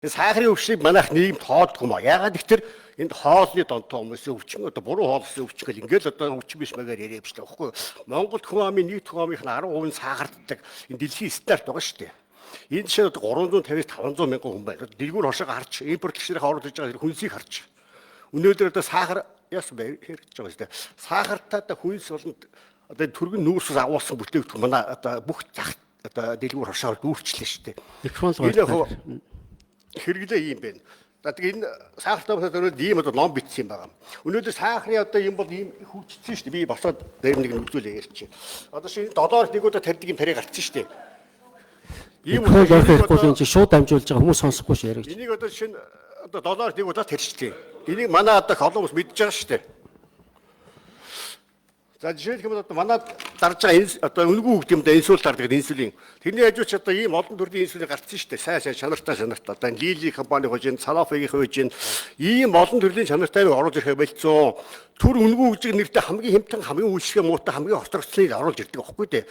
Сахарын өвчнийг манайх нийгэм тоодгүй маа. Яагаад гэвэл энд хоолны донтоо хүмүүсийн өвчин, одоо буруу хооллосон өвчин гэл ингээл одоо өвчин биш магаар яриа биш л байхгүй. Монголд хүн амын нийт хүн амынх нь 10% нь сахарддаг. Энэ дэлхийн стандарт байгаа шүү дээ. Энэ жишээ одоо 350-аас 500 мянган хүн байна. Дэлгүүр хошоо харж, импортлогчдын оруулж иж байгаа хүнсийг харж. Өнөөдөр одоо сахар яасан бэ хэрэгж байгаа шүү дээ. Сахартай одоо хүнс болон одоо түргэн нүүрсээс агуулсан бүтээгдэхүүн манай одоо бүх зах одоо дэлгүүр хошоо дүүрчлээ шүү дээ. Микрофон л Энэ яг гардаг. Хэрэглээ ийм байна. За тэгээ энэ сахартай болоод өрөөд ийм одоо ном бичсэн юм байна. Өнөөдөр сахарын одоо юм бол ийм хөгжсөн шүү дээ. Би босоод зарим нэг нь үзүүлээ ярьчих. Одоо шинэ доллар нэг удаа тарьдаг юм тарийг гарцсан шүү дээ. Ийм Микрофон удаа ярих энийг ярихгүй одоо- энэ чи шууд дамжуулж байгаа хүмүүс сонсохгүй ш яригч. Энийг одоо шинэ одоо доллар нэг удаа тарьчихлээ. Энийг манай одоо их олон хүмүүс мэдж байгаа шүү дээ. За, жишээлх юм бол одоо манай дарж байгаа энэ одоо үнэгүй хөгжим юм да, инсулин дардаг инсулин. Тэрний хажууч одоо ийм олон төрлийн инсулин гарцсан шүү дээ. Сайн сайн чанартай чанартай. Одоо энэ Лили компани хож энэ Sanofi-гийн хож энэ ийм олон төрлийн чанартай оруулж ирэх болцсон. Түр үнэгүй хөгжим нэртэй хамгийн хямдхан, хамгийн үйлчлэгээ муутай, хамгийн хоцрогдсныг оруулж ирдэг байхгүй дээ.